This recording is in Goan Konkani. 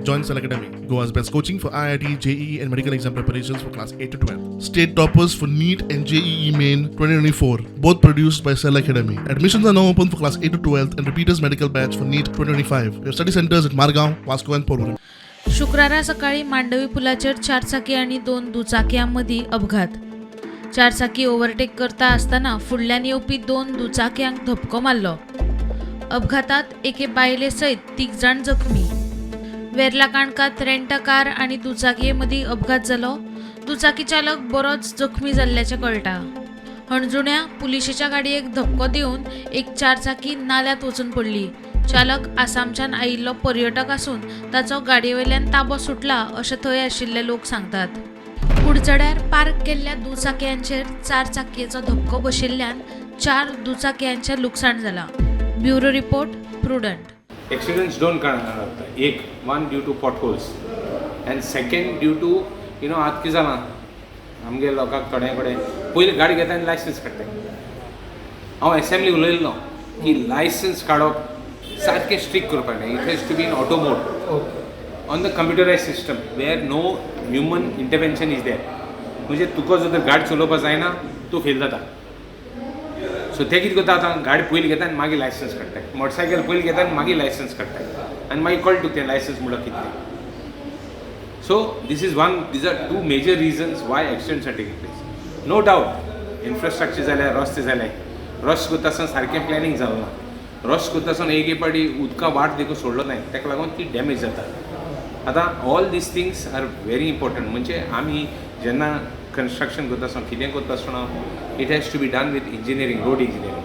Join Cell Academy, Goa's best coaching for IIT, JEE, and medical exam preparations for class 8 to 12. State toppers for NEET and JEE Main 2024, both produced by Cell Academy. Admissions are now open for class 8 to 12 and repeaters medical batch for NEET 2025. We have study centers at Margao, Vasco, and Porvorim. शुक्रारा सकाळी मांडवी पुलाचेर चारचाकी आनी दोन दुचाकयां मदीं अपघात. चारचाकी ओव्हरटेक करता आसतना फुडल्यान येवपी दोन दुचाकयांक धपको मारलो. अपघातात एके बायले सयत तीग जाण जखमी. वेर्ला काणकात रेंटा कार आनी दुचाकये मदीं अपघात जालो. दुचाकी चालक बरोच जखमी जाल्ल्याचें कळटा. हणजुण्या पुलिशेच्या गाडयेक धपको दिवन एक चारचाकी नाल्यात वचून पडली. चालक आसामच्यान आयिल्लो पर्यटक आसून ताचो गाडयेवयल्यान ताबो सुटला अशें थंय आशिल्ले लोक सांगतात. कुडचड्यार पार्क केल्ल्या दुचाकयांचेर चारचाकयेचो धपको बशिल्ल्यान चार दुचाकयांचें लुकसाण जालां. Bureau report, Prudent. Accidents दोन कारणां जाता. एक, one, due to potholes and second, due to आतां कितें जालां, आमगे लोकांक थोड्या कडेन पयलीं गाडी घेता आनी लायसन्स काडटा. हांव एसेंब्ली उलयल्लो की लायसन्स काडप सारकें स्ट्रिक्ट करपाक जाय. It has to be in auto mode on the computerized system where no human intervention is there. म्हणजे तुका जर तर गाडी चलोवपाक जायना, तूं फेल जाता. सो ते कितें करता आतां, गाडी पयलीं घेता आनी मागीर लायसन्स काडटा. मोटरसायकल पयलीं घेता आनी मागीर लायसन्स काडटा आनी मागीर कळटा तुका तें लायसन्स म्हणल्यार कितें तें. So this is one these are two major reasons why accidents are taking place. No doubt, infrastructure जालें, रस्ते जाले. रस्तो करता आसतना सारकें प्लॅनिंग जालें ना. रस्तो करता आसतना एक एक पाटी उदका वाट देखून सोडलो नाय, ताका लागून ती डॅमेज जाता. आतां all these things are very important. म्हणजे आमी जेन्ना कन्स्ट्रक्शन करता आसतना, कितें करता आसतना, it has to be done with engineering, road engineering.